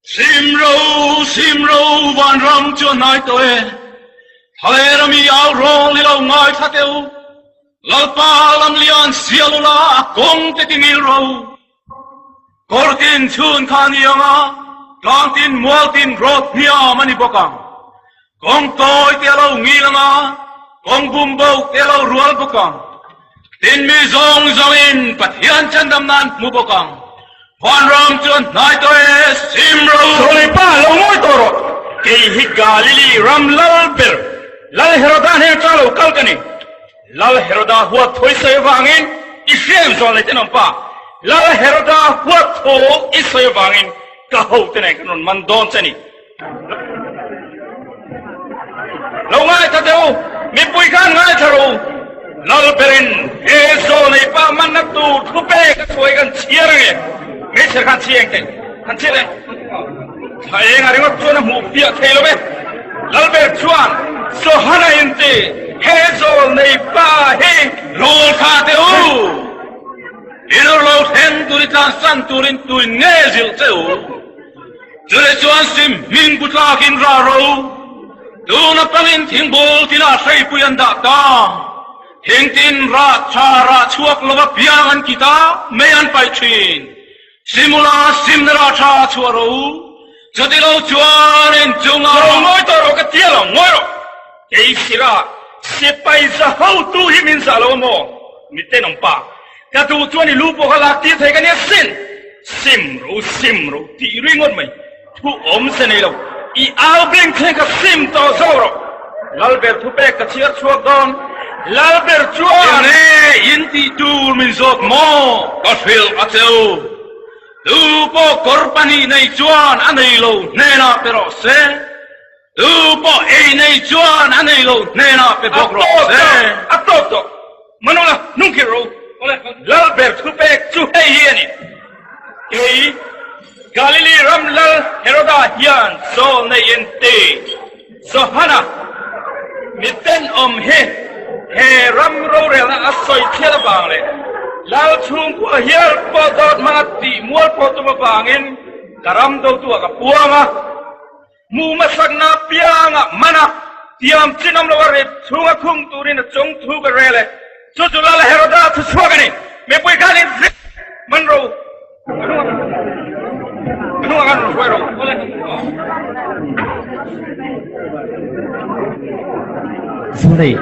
Sim ro, sim ro, vanram chu a hnai tawh e. Thlaler ami au rawl i lo ngaithla teh u. Lalpa lamlian sial ula a kawng te ti ngil ro. Kawr tin chhun kha a ni ang a, tlang tin mual tin rawt hniam a ni bawk ang. Kawng tawi te a lo ngil ang a, kawng bum bo te a lo rual bawk ang. Tin mi zawng zawngin Pathian chandam nan hmu bawk ang. Vanram chu an hnai tawh e, sim ro. Sawi pa, lo ngawi tawh rawh. Kei hi Galili ram lal ber, Lal Heroda hnen atanga lo kal ka ni. Lal Heroda huat thaw i sawi avangin i hriam zawh leh tenawm pa. Lal Heroda huat thaw i sawi avangin ka hote nen kan rawn man dawn che ni. Lo ngaithla teh u, mipui khan ngaithla rawh u. Lalberin he zawnei pah manna tur thu pek a chhuai kan chhiar ange. Hmeichhe khan chhi eng teh, han chhiat e. Thla eng a ringawt chuan a hmuh fiah thei lo ve. Lalber chuan Johana inti he zawnei pa hi. Rul thla teh u, inur lo thleng tur i tlansan turin tuin nge zilh che u? Chule chuan sim hming bu tlakin ra ro, tun atangin thingbul tinah hreipui an dah ta. Thing tin rah tha rah chhuak lova piang an kit a, mei an paih thin. Simula simna rah tha chhuah ro, chuti lo chuan inchunga. Ro ngawi tawh rawh ka tia lo, ngawi rawh. Kei sira sipai za hotu hi min zah lo a maw? Mi tenawm pa, ka duh chuan i lu pawh ka lak tir thei ka nia sin. Sim ro sim ro tih ringawt mai thu awm se nei lo. I au beng thleng kha sim tawh zawk rawh. Lalber thupek ka chhiar chhuak dawn. Lalber chuan. Enge in tih tur min zawt maw? Ka hrilh a che u. Tu pawh kawr pahnih nei chuan a nei lo hnenah pe rawh se. Tu pawh ei nei chuan a nei lo hnenah pe bawk rawh se. A tawp tawh. Manola, hnungkhirh ro. Lalber thupek chu hei hi a ni. Kei, Galili ram lal Heroda hian zawl nei in ti. Johana, mi tenawm hi he ram rorelna a sawi chhiat avang leh lal chhungkua hial pawh dawt hmanga tih mual pawh tum avangin ka ram dotu ah ka puang a. Hmuh hmasakna piangah man a, tiam chin awm loa rit chhunga khung turin a chung thu ka rel e. Chu chu Lal Heroda thu chhuak a ni. Mipui khan in zir man ro. Ka hnungah khan rawn hruai ro. Zawlnei,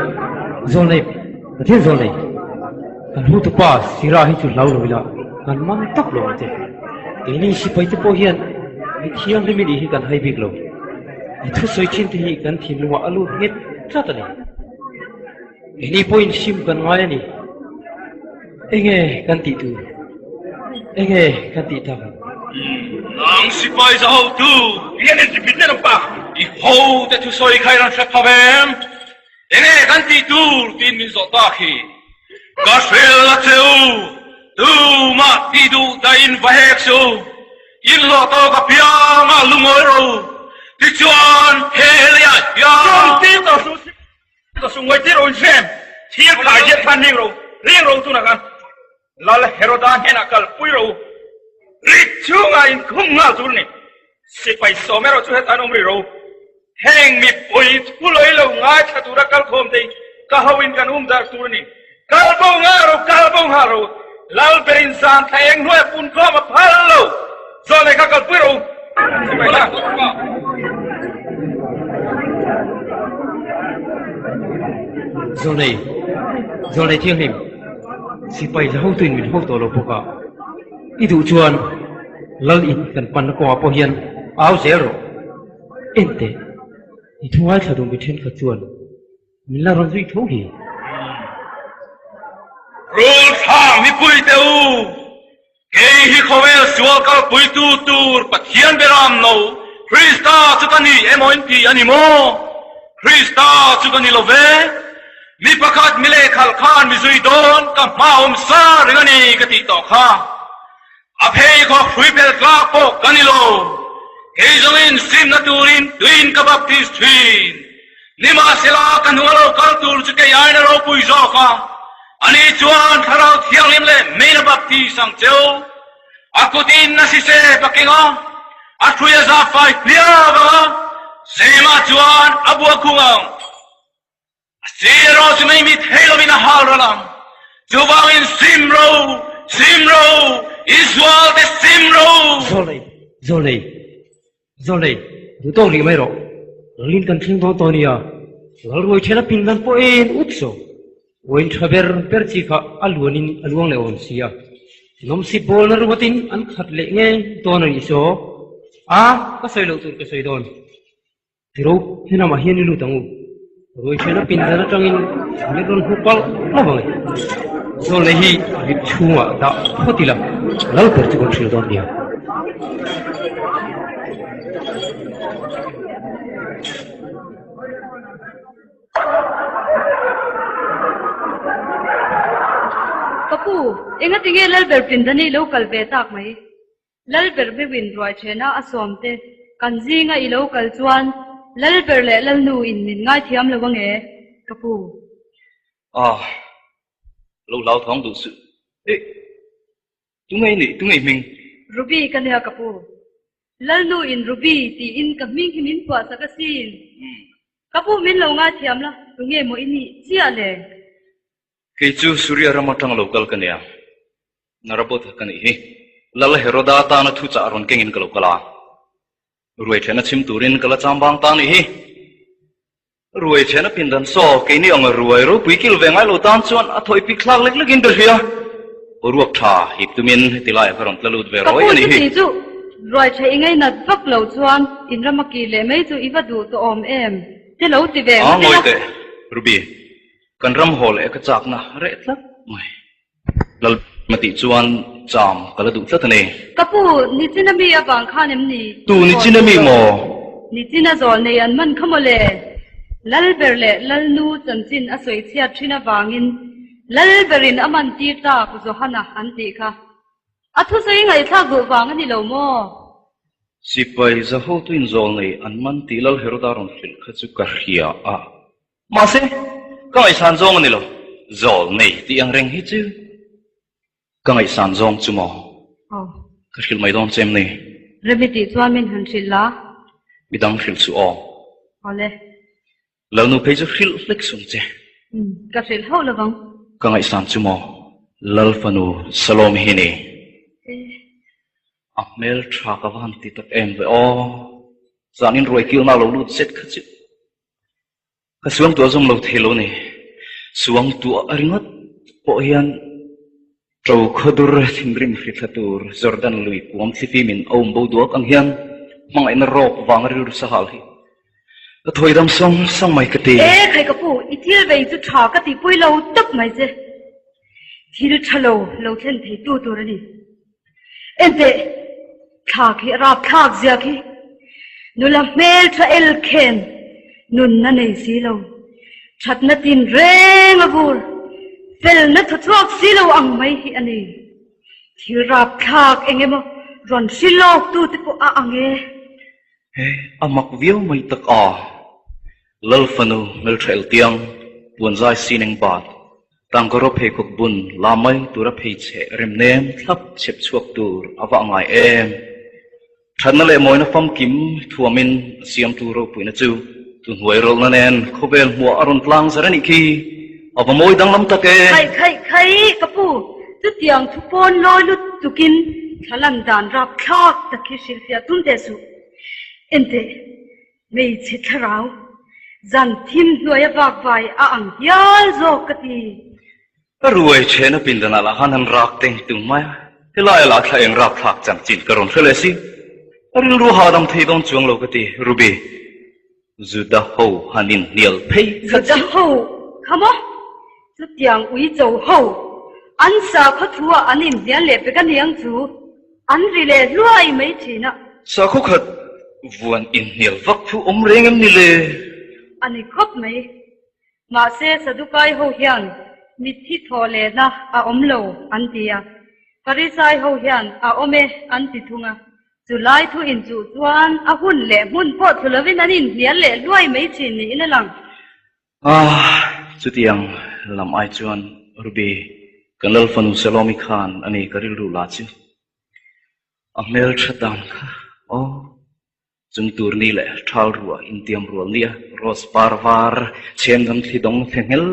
Zawlnei, Pathian Zawlnei, kan hotupa Sira hi chu hlau lo ila kan man tak lo ang che. Keini sipai te pawh hian mi thianghlim i nih hi kan hai bik lo. I thusawi thin te hi kan thinlungah a lut nghet tlat a ni. Keini pawhin sim kan ngai a ni. Enge kan tih tur? Enge kan tih tak ang? Nang sipai za hotu, Rian in zipit nen ang pa. I ho te thusawi kha i rawn hre pha ve em? Enge kan tih tur tiin min zawh tak hi. Ka hrel a che u, tumah tih duh dahin va hek suh u, in hlawh tawk apianga lungawi ro u, tichuan he leiah hian. Chuan tir tawh suh si tawh suh ngawi tir ro in hrem, thir khai hian khan ring ro, ring ro tunah khan Lal Heroda hnenah kalpui ro u, rit chhungah inkhum nghal tur a ni. Sipai sawm erawh chu hetah an awm rih ro. Heng mipui thu lawi lo ngaithla tura kal khawm te hi ka ho in kan um dar tur a ni. Kal bo nghal ro, kal bo nghal ro, Lal berin zan thla eng hnuaia pun khawm a phal lo. Zawh leh kha kalpui ro. Sipai hla. Zawlnei, Zawlnei Thianghlim, sipai la hotuin min ho tawh lo bawk a, i duh chuan Lal in kan panna kawngah pawh hian au zel rawh. Enteh, i thu ngaithla duh mi thenkhat chuan min la rawn zui tho hi. Rul thlang mipui te u, kei hi khawvel sual kalpuitu tur Pathian beram no Krista chu ka ni emaw in ti a ni maw? Krista chu ka ni lo ve. Mi pakhat mi lehkhalh khan mi zui dawn ka hma awm sa reng a ni ka tih tawh kha. A pheikhawk hrui pel tlak pawh ka ni lo. Kei zawngin simna turin tuin ka baptis thin. Nimahsela ka hnung a lo kal tur chu kei aina ropui zawk a, ani chuan Thlarau Thianghlim leh Meina baptis ang cheu. A kutin a sise paking a. A hrui a zah fai hliau ang a, Zema chuan a bua khung ang. A si erawh chu mei mi thei lovin a hal ral ang. Chuvangin sim ro, sim ro, Israel te sim ro! Zawlei, zawlei, zawlei, duh tawk rih mai rawh. Lalin kan thleng dawn tawh a nia. Lalruai ṭhen a pindan pawh en ut saw. Uain ṭha ber ber chi kha a luanin a luang leh awm si a. Nawmsip bawlna ruatin an khat leh ngei dawn a nih saw. A, ka sawi loh tur ka sawi dawn. Tiro, helamah hian i lut ang u. Ruai ṭhen a pindan aṭangin min rawn hmu palh hlauh ang e. Zawlnei hi rip chhungah dah phawt ila, lal ber chu kan hrilh dawn nia. Ka pu, engati nge Lalber pindan i lo kal ve tak mai? Lalber meuhin ruai thena a sawm te, kan zinga i lo kal chuan Lalber leh Lalnu in min ngaithiam lo ange, ka pu. Ah, lo hlauthawng duh suh. Eh, tunge i nih, tunge i hming? Ruby ka nia ka pu. Lalnu in Ruby tiin ka hming hi min phuah sak asin. Ka pu min lo ngaithiam la, tunge maw i nih chiah le? Kei chu Suria ram atang lo kal ka nia. Narabotha ka nih hi. Lal Heroda tana thuchah rawn kengin ka lo kal a. Ruai thena chhim turin ka la cham vang ta nih hi. Ruai thena pindan saw keini ang ruai ropui kil ve ngai lo tan chuan a thawi pik thlak lek lekin ka hria. Boruak tha hip tumin heti laiah ka rawn tla lut ve rawi a nih hi. Ka pu chuti chu ruai tha i ngainat vak lo chuan in rama kir leh mai chu i va duh tawh awm em? Te lo ti ve ngawt ila. Aa ngawi teh Ruby, kan ram haw leh ka chakna reh tlat mai. Lal ma tih chuan cham ka la duh tlat a ni. Ka pu, Nichina mi avang khan em ni? Tu Nichina mi maw? Nichina zawl nei an man kha maw le? Lalber leh Lalnu chanchin a sawi chhiat thin avangin Lalberin a man tir tak Johana an tih kha. A thusawi ngaihthlak duh vang a ni lo maw? Sipai Zahotuin zawl nei an man tih Lal Heroda rawn hrilh kha chu ka hria a. Mahse, ka ngaihsan zawng a ni lo. Zawl nei tih ang reng hi chu ka ngaihsan zawng chu maw? Aw. Ka hrilh mai dawn che em ni? Remi tih chuan min han hrilh la. Midang hrilh chu aw. Awle. Lalnu phei chu hrilh hlek sung che. Umm, ka hrilh hauh lo vang. Ka ngaihsan chu maw? Lal fanu Salome hi ni. Eh. A hmel tha ka va han ti tak em ve aw. Zanin ruai kilna lo lut zet kha chu. Ka suang tuah zawm lo thei lo ni. Suang tuah ringawt pawh hian ṭo khawdur thinrim hrithla tur Jordan lui kuam thlifim in a um bo duak ang hian hmangaihna rawk vang rilru sahal hi ka thawi dam sawng sawng mai ka ti. E khai ka pu, i thil vei chu ṭha ka tihpui lo tawp mai che. Thil ṭha lo lo thlen thei tu tur a ni. Enteh, thla khi a rapthlak zia khi. Nula hmel tha el khen nunna nei si lo, thatna tin reng a vur, felna thaw chhuak si lo ang mai hi a ni. Thil rapthlak eng emaw rawn hri lawk tu te pawh a ang e. He a mak viau mai tak a, Lal fanu hmeltha eltiang, puanzai sineng bat, tangkaraw pheikhawk bun la mai tura phei cheh rem nem thlap chhep chhuak tur a va ngai em. Thatna leh mawina famkim thuamin a siamtu ropuina chu tuhnuai rawlhna nen khawvel hmuah a rawn tlang zar a nih khi. A va mawi danglam tak e. Khaih khaih khaih ka pu, chutiang thu pawn lawi lut tukin thla lan dan rapthlak tak hi hrilhfiah tum teh suh. Enteh, hmeichhe thlarau, zan thim hnuaia vak vai a ang hial zawk ka ti. Ka ruai thehna pindanah lah khan han rak teng tung mai a, helai lah thla eng rak thlak chanchin ka rawn hre leh si. Ka rilru hahdam thei dawn chuang lo ka ti, Ruby. Juda ho han inhnial phei kha Juda ho kha maw? Chutiang ui cho ho, an sakhaw thu-ah an inhnial leh pek a niang chu, an ri leh hluai mai thin a. Sakhaw khat vuan inhnial vak thu awm reng em ni le? A ni khawp mai. Mahse Sadukai ho hian mitthi thaw lehna a awm lo an ti a, Farisai ho hian a awm e an ti thung a. Chu lai thu inchuh chuan a hun leh hmun pawh thlu lovin an inhnial leh hluai mai thin niin a lang. Ah, chutiang lam ai chuan Ruby, kan lal fanu Salomi khan a ni ka rilru la chu. A hmeltha dan kha aw. Chung tur ni leh thal rua intiam rual nia rose par var chheng lam thli dawng fe nghel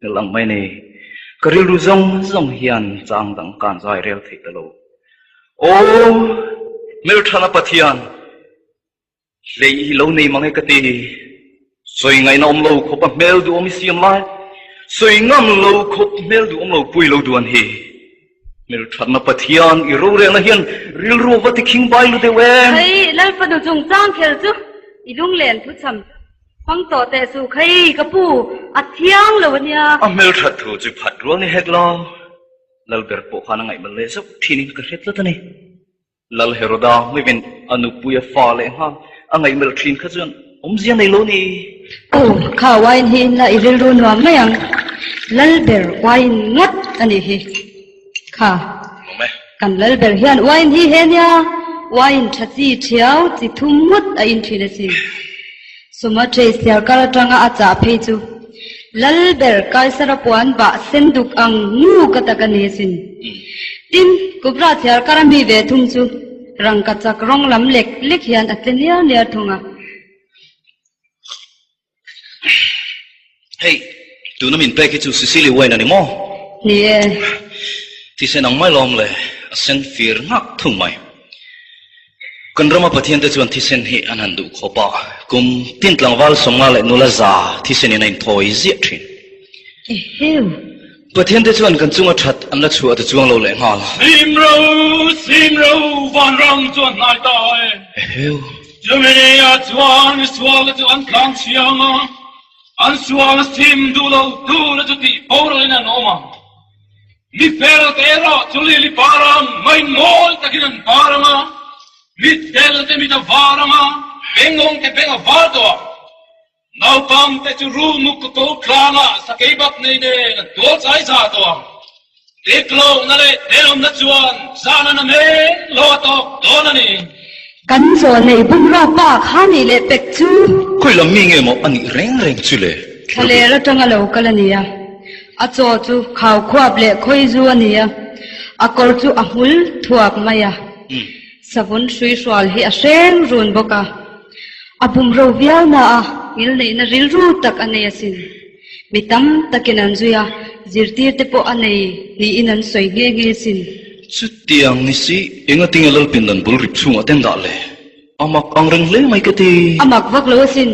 nghel ang mai nei. Ka rilru zawng zawng hian chang dang kan zai rel thei ta lo. Aw, hmelthana Pathian, hlei hi lo nei mang e ka ti. Sawi ngaihna awm lo khawp a hmel duhawm i siam lai, sawi ngam lo khawp hmel duhawm lo pui lo duan hi. Hmelthatna Pathian i rorelna hian rilru a va ti khing bai lu deuh em? Khai, Lalfanu chungchang kher chu i lunglen thu cham hmang tawh teh suh khai, ka pu, a thiang lo a nia. A hmelthat thu chu phat rual ni hek lo. Lalber pawh khan a ngaihmal leh zauh thinin ka hre tlat a ni. Lal Heroda hmivin a nupui a fa leh nghal a ngaihmelh thin kha chuan awmzia nei lo ni. Aw, kha wine hi in la i rilru nuam mai ang. Lal ber wine ngawt a nih hi. Kha, kan lal ber hian wine hi he nia, wine tha chi thiau chi thum ngawt a in thin asin. Sumatre siarkar atanga a chah phei chu Lal ber Kaisara puan bah sen duk ang ngu ka tak a ni asin. Tin, Kubra chhiarkar a mi ve thung chu rangkachak rawng lam lek lek hian a tle niar niar thung a. Hei, tuna min pek hi chu Sicily wine a ni maw? Ni e. Thisen ang mai lawm le, a sen fir ngak thung mai. Kan rama Pathiante chuan thisen hi an han duh khawp a, kum tin tlangval 50 leh nula za thisen in a inthawi ziah thin. Eheu! Pathiante chuan kan chunga that an la chhuah ta chuang lo leh nghal. Sim ro, sim ro, vanram chuan hnai ta e. Eheu! Chumi ah chuan misual te chu an tlang chhiang a, an sual a sim duh lo tu te chu tih boral in an awm ang. Mi fel te erawh chu lili par ang mai mawi takin an par ang a, mi tel te mit a var ang a, bengawng te beng a var tawh ang. Naupang te chu rulmuk ka ko tlangah sakei bak nei nen an tual chai za tawh ang. Diklohna leh tenawmna chuan zan a na men lo a tawk dawn a ni. Kan zawhneih bungraw pa kha nih leh pek chu. Khawi lam mi nge maw a nih reng reng chu le? Thlaler atanga lo kal a ni a, a chaw chu khau khuap leh khawi zu a ni a, a kawr chu a hmul thuak mai a, savun hrui hrual hi a hreng run bawk a, a bumro viau na a, ngilneihna rilru tak a nei asin. Mi tam takin an zui a, zirtir te pawh a nei niin an sawi nghe nghe sin. Chutiang ni si, engatinge Lalpindan bul rip chhungah ten dah le? A mak ang reng hle mai ka ti. A mak vak lo asin.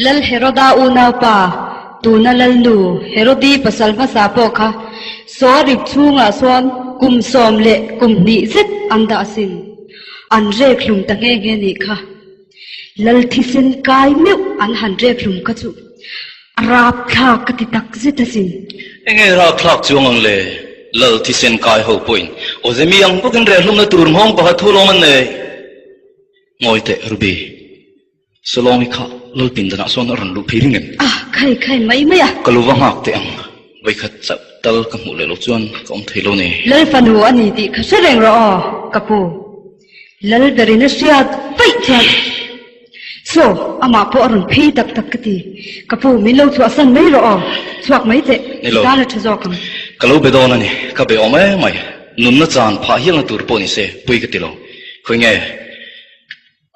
Lal Heroda unaupa, tuna Lalnu Herodi pasal hmasa pawh kha saw rip chhungah sawn kum sawm leh kum hnih zet an dah asin. An rek hlum ta nghe nghe nih kha. Lal thisen kai meuh an han rek hlum kha chu a rapthlak ka ti tak zet asin. Enge rapthlak chuang ang le? Lal thisen kai ho pawhin Awzemi ang bawkin reh hlumna tur nghawng pakhat thu lawm an nei. Ngawi teh Ruby, Salawmi kha Lal pindanah sawn a rawn luh phei ring em? Ah, khai khai mai mai a. Ka lu va nghak teh ang, vawikhat chauh tal ka hmuh leh lo chuan ka awm thei lo ni. Lal fanu a ni tih ka hre reng rawh aw, ka pu. Lalberin a hriat vaih chuan Saw, amah pawh a rawn phei tak tak ka ti. Ka pu, min lo chhuahsan mai rawh aw, chhuak mai teh, Ni lo. i tan a tha zawk ang. Ka lo be dawn a ni, ka be awm em mai. Nunna chan phah hialna tur pawh ni se, pui ka ti lo. Khawi nge,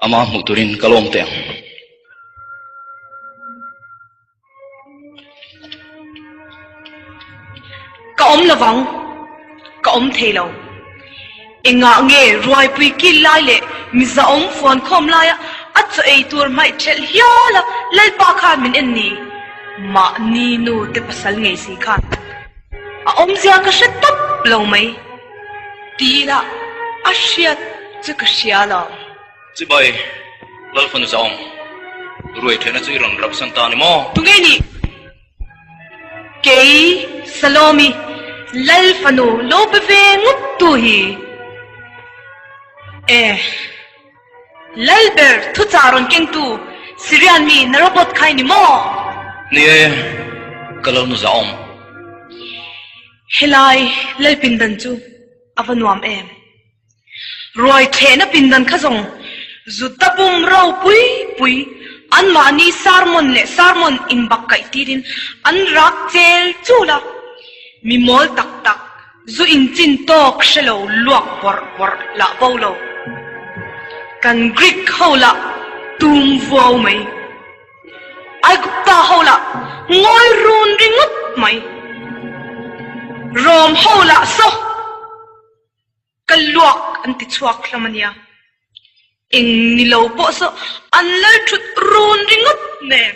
amah hmuh turin ka lawm teh ang. Ka awm lovang, ka awm thei lo. Engah nge ruaipui kil lai leh mizaawm fuan khawm laia a chaw ei tur hmaih ṭhelh hial a Lalpa khan min en ni? Mahni nu te pasal ngei si khan a awmzia ka hre tawp lo mai. Ti ila a hriat chu ka hria lo. Chibai, Lalfanu Zaawm, ruai theihna chu i rawn rauhsan ta a ni maw? Tunge nih? Kei, Salomi, Lalfanu lo be ve ngawt tu hi. E, Lalber thuchah rawn kengtu Syrian mi Narobot kha i ni maw? Ni e, ka Lalnu Zaawm. Helai Lalpindan chu a va nuam em? Ruai thehna pindan kha zawng Juda pum ropui pui anmahni sermon leh sermon inbak kaih tirin an rak chel chul a, mi mawl tak tak zu inchin tawk hre lo luak bawrh bawrh lah bo lo. Kan Greek ho lah. tum vuau mai. Aigupta ho lah ngawi run ringawt mai. Rom ho lah saw ka luak an ti chhuak hlawm a nia. Eng ni lo pawh saw an lal thut run ringawt nen.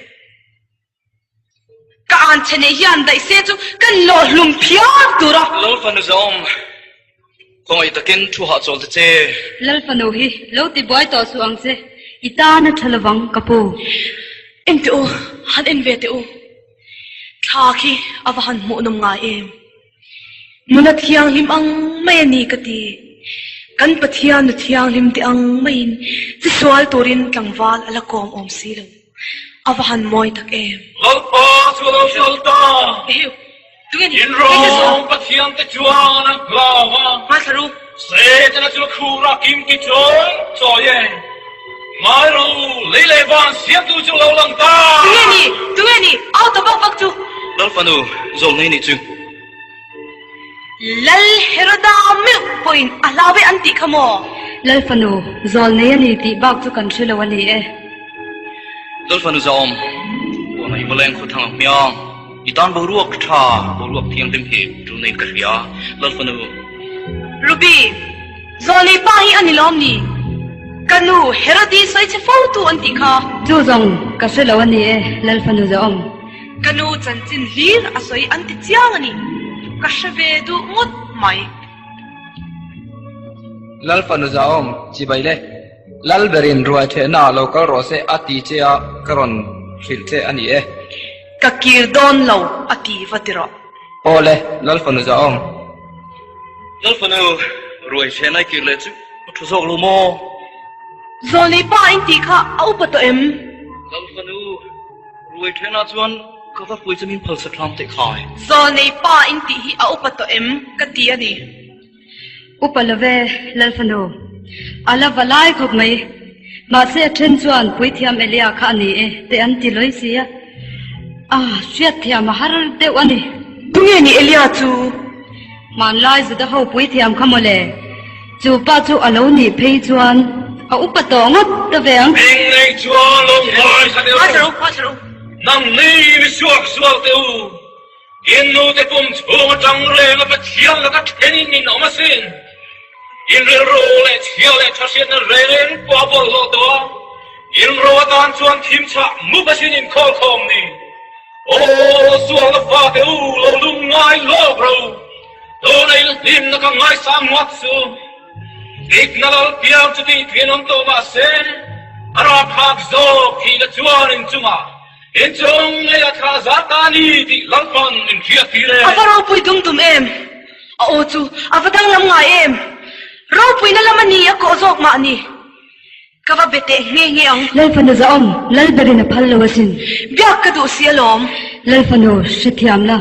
Ka an chhe nei hian daih se chu kan lawh hlum phiar tur a. Lal fanu zawm, khawngaih takin thu hahchawl ta che. Lal fanu hi lo ti buai tawh suh ang che, i tan a tha lovang ka pu. En teh u, han en ve teh u. Thla khi a va han hmuhnawm ngai em. Nuna thianghlim ang mai a ni ka ti. Kan Pathian nu thianghlim te ang maiin chisual turin tlangval a la kawm awm si lo. A va han mawi tak em! Lalpa chu a lo kal ta. Ehiu, tunge ni? In rawng Pathian te chuan an hlau a. Hmaithla ru. Setana chu a khur a kim ki chawi chawi e. Ngai ro, lei leh van siamtu chu lo lang ta. Tunge ni? Tunge ni? Au ta vak vak chu. Lal fanu, zawlnei nih chu. Lal Heroda meuh pawhin a hlau e an tih kha maw? Lal fanu, zawlnei a ni tih bak chu kan hre lo a ni e. Lal fanu zawm, puan a i va leng khaw thang ang hmiang. I tan boruak tha, boruak thianghlim hi tul neiin ka hria, Lal fanu. Ruby, Zawlnei pa hi a ni lawm ni? Ka nu Herodi sawi che fo tu an tih kha. Chu zawng ka hre lo a ni e, Lal fanu zawm. Ka nu chanchin hlir a sawi an ti chiang a ni. Ka hre ve duh ngawt mai. Lal fanu zahawm, chibai le. Lal berin ruai thehna ah lo kal rawh se a ti che a, ka rawn hrilh che a ni e. Ka kir dawn lo a ti va ti rawh. Aw le, Lal fanu zahawm. Lal fanu, ruai thehna i kir leh chu a thu zawk lo maw? Zawlnei pa in tih kha a upa tawh em? Lal fanu. Ruai thenah chuan ka va pui chu min phal sak hlam teh khai. Zawlnei pa in tih hi a upa tawh em ka ti a ni. Upa lo ve, Lalfanu. A la va lai khawp mai. Mahse a then chuan Puithiam Elia kha a ni e te an ti lawi si a. A hriatthiam a har deuh a ni. Tunge ni Elia chu? Hmanlai Juda ho puithiam kha mawle. Chu pa chu a lo nih phei chuan a upa tawh ngawt ta ve ang. Eng nei chuan lo ngai kha deuh rawh. Nang ni mi suak sual teh u. In nu te pum chhung atang reng a Pathian laka then in in awm asin. In rilru leh chhia leh tha hriatna reng pawh a bawlhhlawh tawh a. In ro atan chuan thim chhah mup asin in khawl khawm ni. Aw sualna fate u lo lum ngai lawk ro. Tuna in hlimna ka ngaisang ngawt chu. Dikna lal piang chu tih thin awm tawh mah se, a rapthlak zawk thihna chuan in chungah in chung ngei a thlah zat ta a ni tih Lalpan min hriat tir e. A va ropui dum dum em! A aw chu a va danglam ngai em! Ropuina lam a ni a kawh zawk mah ni. Ka va be teh nghe nghe ang. Lal fanu zahawm, Lal berin a phal lo asin. Biak ka duh si alawm. Lal fanu hrethiam la,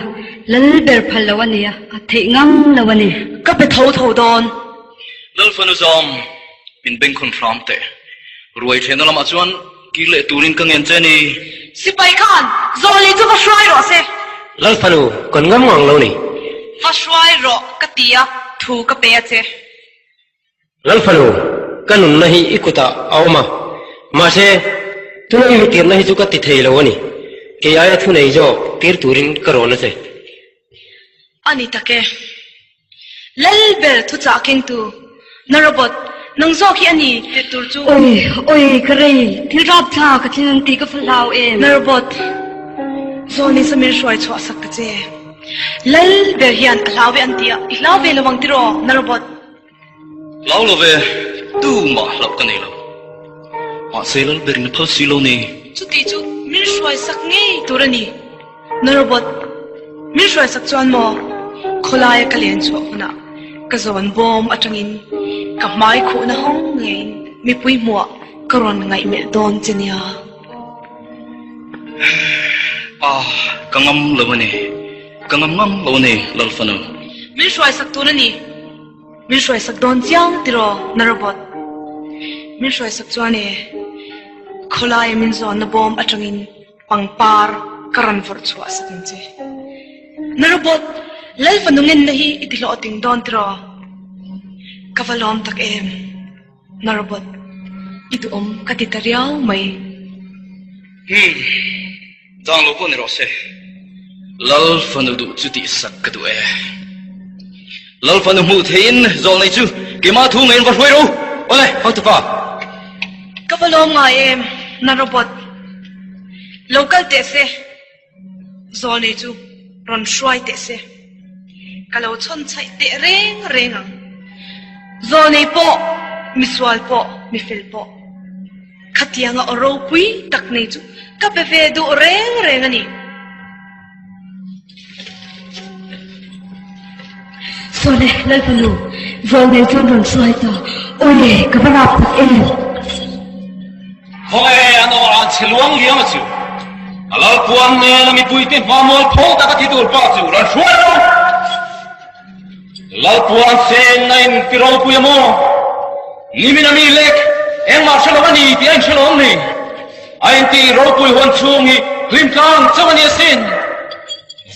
Lal ber phal lo a nia, a theih ngang lo a ni. Ka be tho tho dawn. Lal fanu zahawm, min bengkhawn hram teh. Ruai thehna lamah chuan kir leh turin ka ngen che ni. Sipai khan Zawli chu va hruai rawh se. Lal fanu, kan ngam ngang lo ni. Va hruai rawh ka ti a, thu ka pe a che. Lalfanu, ka nunna hi i kutah a awm a, mahse, tuna i mi tirna hi chu ka ti thei lo a ni. Kei aia thu nei zawk tir turin ka rawn a che. A ni tak e. Lal ber thuchah kengtu, na robot, nang zawk hi a ni ti tur chu. Oi, oi, ka rei, thil rapthla ka thleng ang tih ka fa hlau em? Na robot, zawn in sa min hruai chhuah sak ta che. Lal ber hian a hlau ve an ti a, i hlau ve lo ang tiraw, na robot? Hlau lo ve, tumah hlauh ka nei lo. Mahse lal berin a phal si lo ni. Chuti chu min hruai sak ngei tur a ni. Na robot, min hruai sak chuan maw khawlaia ka len chhuah hunah ka zawn bawm atangin ka hmai khuhna hawng ngeiin mipui hmuah ka rawn ngaihmelh dawn che nia. Ah, ka ngam lo a ni. Ka ngam ngam lo a ni, Lal fanu. Min hruai sak tur a ni. Min hruai sak dawn chiang tiraw na robot? Min hruai sak chuan e, khawlaia min zawnna bawm atangin pangpar ka rawn vawrh chhuah sak ang che. Na robot, Lal fanu ngenna hi i ti hlawhting dawn tiraw? Ka va lawm tak em, na robot. I duhawm ka ti ta riau mai. Umm, dang lo pawh ni rawh se. Lal fanu duh chu tihsak ka duh e. Lal fanu hmuh theihin zawlnei chu keimah thu ngeiin va hruai ro. Awle, hotupa. Ka va lawm ngai em, na robot. Lo kal teh se. Zawlnei chu rawn hruai teh se, ka lo chhawn chhaih teh reng reng ang. Zawlnei pawh, misual pawh, mifel pawh, khatianga aw ropui tak nei chu ka pe ve duh reng reng a ni. Sawle, Lalfanu, zawlnei chuan rawn hruai ta. Awle, ka va rap tak em! Khawnge an aw an chhe luang liam a chu? A lalpuan nen a mipuite hma mual pho tak a thi tur pa chu rawn hruai lo. Lalpuan sen na in ti ropui a maw? Nimin a mi lek engmah hre lo a ni tih a inhre lo ang ni. A inti ropui huan chhung hi hlim tlang chauh a ni asin.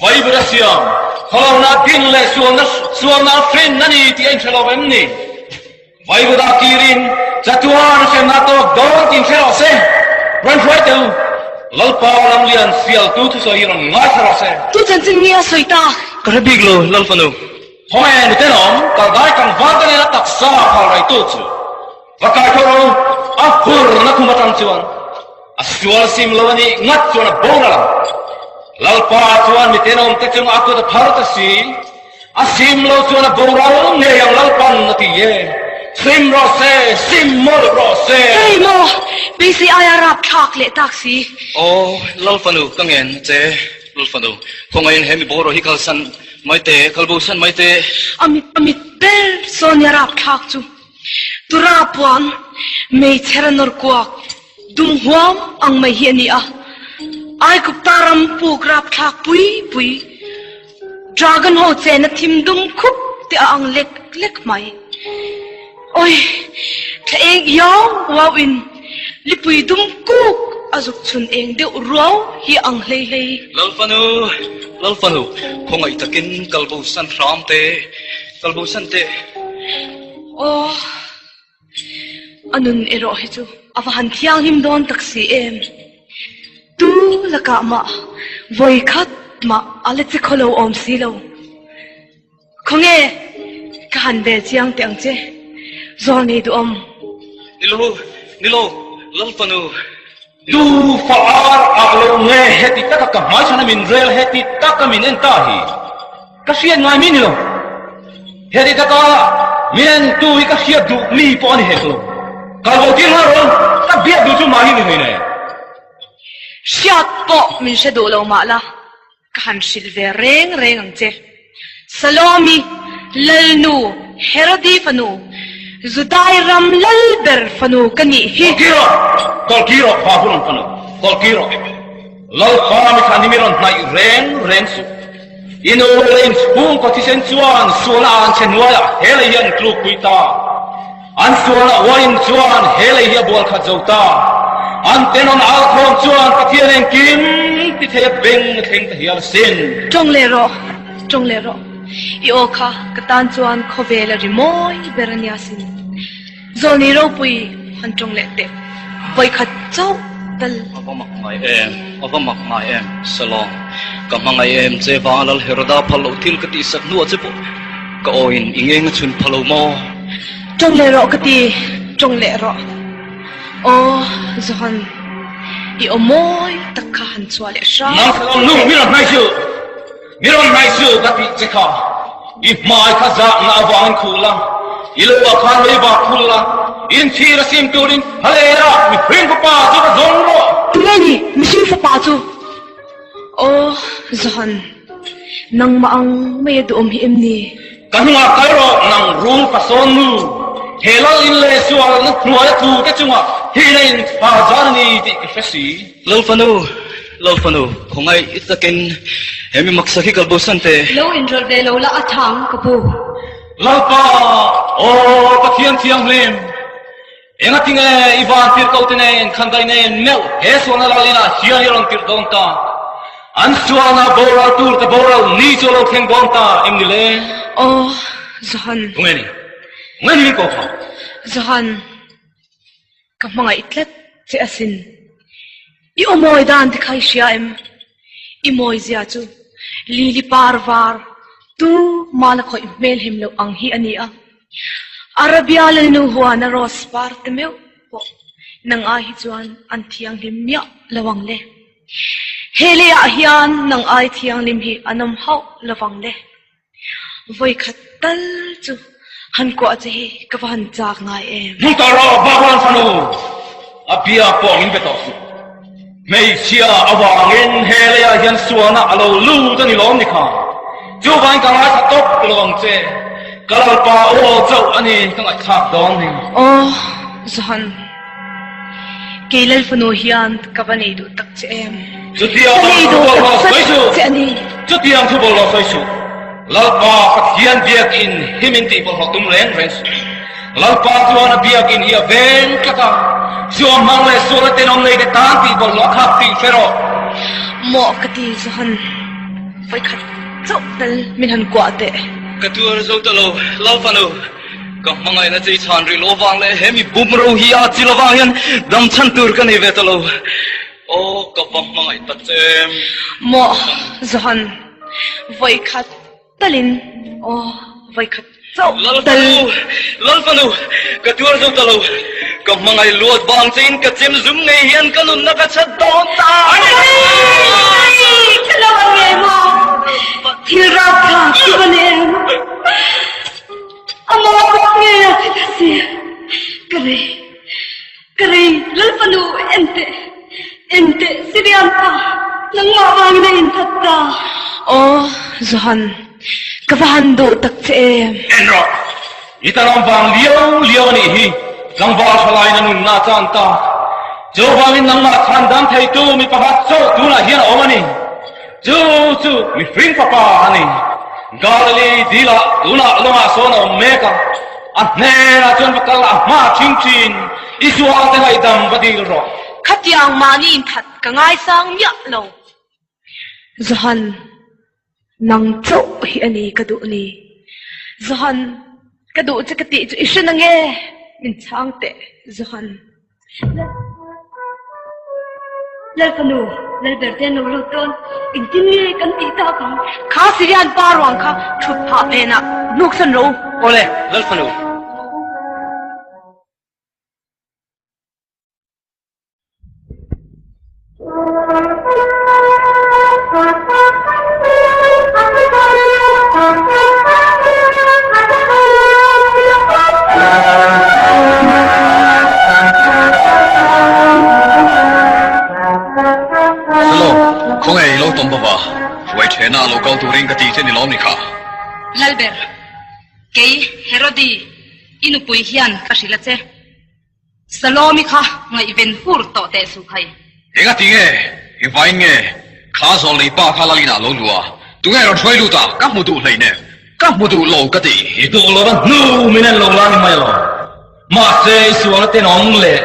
Vaibut a siam, khawlona din leh sualna sualna a hrin a ni tih a inhre lo em ni? Vaivudah kirin chatuan hremna tawk dawn tin hre rawh se. Rawn hruai teh u, Lalpa Lamlian sialtu thusawi hi rawn ngaithla rawh se. Tu chanchin nge a sawi ta? Ka hre bik lo, Lalfanu. Khawnge nutenawm, kaldai tlangval te nena taksa phal raitu chu va kai tho rawh u, a hurna khum atang chuan a sual sim lo a nih ngat chuan a boral ang. Lalpa chuan mitenawm te chunga a kut a phar ta si. A sim lo chuan a boral ngei ang Lalpan a ti e. Sim rawh se, sim mawlh rawh se. Hei maw, beisei aia rap thlak leh tak si. Aw, Lalfanu ka ngen a che, Lalfanu, khawngaihin he mi boruak hi kalsan mai teh, kalbosan mai teh. A mit, a mit ber sawn i a rap thlak chu. Tura puan, meichher a nawr kuak, dum huam ang mai hi a ni a. Aikupta ram puk rap thlak pui pui. Dragon ho chena thim dum khup te a ang lek lek mai. Oi, thla eng iau uau in lipui dum kuk a zuk chhun eng deuh ruau hi a ang hlei hlei. Lalfanu, Lalfanu, khawngaih takin kalbo san hram teh, kalbo san teh. Aw. A nun erawh hi chu a va han thianghlim dawn tak si em? Tu lakah mah vawi khat mah a la che khaw lo awm si lo. Khawnge ka han bel chiang teh ang che, zawl nei duhawm. Nilo, nilo, Lalfanu. Tu fa ar ah lo nge heti taka ka hmaichhan a min rel heti taka min en ta hi ka hriat ngai mi ni lo. Heti taka min en tu hi ka hriat duh mi pawh a ni hek lo. Kal bo tir nghal rawh, ka biak duh chu mahni ni hlei nei. Hriat pawh min hre duh lo mah la. Ka han hrilh ve reng reng ang che. Salomi, Lalnu, Herodi fanu, Judai ram lal ber fanu ka nih hi. Kawlki rawh, kawlki rawh, pa hun ang fanu, kawlki rawh. Lalpa mi thlan hi mi rawn hnaih reng reng suh. I nu leh in chhungkaw thisen chuan sualna an chhe hnuaiah he lei hi an tlukpui ta. An sualna uain chuan he lei hi a bual khat zo ta. An tenawn al khawm chuan Pathian engkim ti thei a beng a thleng ta hial asin. Tawng leh rawh, tawng leh rawh. I aw kha ka tan chuan khawvel a ri mawi ber a nia sin. Zawlni ropui han tawng leh teh, vawikhat chauh tal. A va mak ngai em, a va mak ngai em, Salom. Ka hmangaih em che vanga Lal Heroda phal loh thil ka tihsak hnuah che pawh ka awin i ngeng a chhun pha lo maw? Tawng leh rawh ka ti, tawng leh rawh. Aw, Johan, i aw mawi tak kha han chhuah leh hram Nang Salom nu, mi rawn hnaih suh, mi rawn hnaih suh ka tih che kha. I hmai kha zahna avangin khuh la, i lo ah khan lei vak phul la, inchhir a sim turin Halera mihring fapa chu va zawng rawh. Tunge ni mihring fapa chu? Aw, Johan, nangmah ang mai a duhawm hi em ni? Ka hnungah kal rawh, nang rul fasawn nu, he lal in leh sualna hnuaia tlu te chungah hina in fa zan a ni tih ka hre si. Lal fanu, Lal fanu, khawngaih i takin he mi maksak hi kal bosan teh. Lo inrawlh ve lo la a tha ang ka pu. Lalpa, aw Pathian Thianghlim, Engatinge i van tirh ko te nen khan dai nen meuh he sualna lal inah hian i rawn tirh dawn ta? An sualna boral tur te boral ni chu a lo thleng dawn ta em ni le? Aw, Johan. Tunge ni? Tunge ni min ko kha? Johan. Ka hmangaih tlat che asin. I aw mawi dan te kha i hria em? I mawi zia chu lili par var tu mala khawih hmel hem loh ang hi a ni a. Arabia lalnu huana rose par te meuh pawh nang ai hi chuan an thianghlim miah lo ang le. He leiah hian nang ai thianghlim hi an awm hauh lo vang le. Vawikhat tal chu han kuah che hi ka va han chak ngai em. Hmu tawh rawh Babylon fanu, a bia pawh min pe tawh suh. Hmeichhia avangin he leiah hian sualna a lo lut a ni lawm ni kha. Chuvangin ka ngaithla tawp lo ang che, ka lalpa aw chauh a ni ka ngaihthlak dawn ni. Aw Johan. Kei Lal fanu hian ka va nei duh tak che em? Chutiang thu bawlhhlawh sawi suh! Chutiang thu bawlhhlawh sawi suh! Lalpa Pathian biakin hi min tih bawlhhlawh tum reng reng suh. Lalpa chuan a biakin hi a veng tlat a, suam hmang leh sualna tenawm nei te tan tih bawlhhlawh a khak tih hre rawh. Mawh ka ti Johan, vawikhat chauh tal min han kuah teh. Ka tuar zo ta lo, Lal fanu. Ka hmangaihna chei chhan rih loh avang leh he mi bum ro hi a chi lovang hian dam chhan tur ka nei ve ta lo. Aw, ka va hmangaih ta che. Maw, Johan, vawi khat talin, aw, vawi khat chauh tal. Lalfanu, Lalfanu, ka tuar zo ta lo. Ka hmangaih luat vang chein ka chem zum ngei hian ka nunna ka chhat dawn ta. Ai, ka lo ang ngei maw? Thil rapthlak chu ka ni em? A maw bawk ngei a thi ta si. Ka rei, ka rei, Lalfanu enteh, enteh Syrian pa, nangmah vangin a inthat ta. Aw, Johan, ka va han duh tak che em. En rawh, i talawm vang liau liau a nih hi, tlangval tha laiin a nunna a chan ta. Chuvangin nangmah chhan dam theitu mi pakhat chauh tunah hian a awm a ni. Chu chu mihring fapa a ni. Galili dilah tunah lawngah sawn a awm mek a, a hnenah chuan va kal a hma thin thin, I sualte ngaihdam va dil rawh. Khatiang mahni inthat ka ngaisang miah lo. Johan, nang chauh hi a ni ka duh ni. Johan, ka duh che ka tih chu i hre na nge? Min chhang teh, Johan. Lal fanu, Lal ber te an lo lut dawn, engtin nge kan tih tak ang? Kha Syrian pa ruang kha thut phah phenah hnuksan rawh u. Awle, Lal fanu. Hello, khawnge i lo tawm bawk a? Hruai thehna a lo kal turin ka ti che ni lawm ni kha? Lalber, kei Herodi, i nupui hian ka hrilh a che. Salomi kha ngaihven hur tawh teh suh khai. Enga ti nge? Engvain nge? Kha zawlnei pa kha Lalin ah lo luh a, tunge rawn hruai lut a, ka hmu duh hleinem, ka hmu duh lo ka ti. I duh lo va hnu min en lo la ni mai lo. Mahse i sualna tenawm leh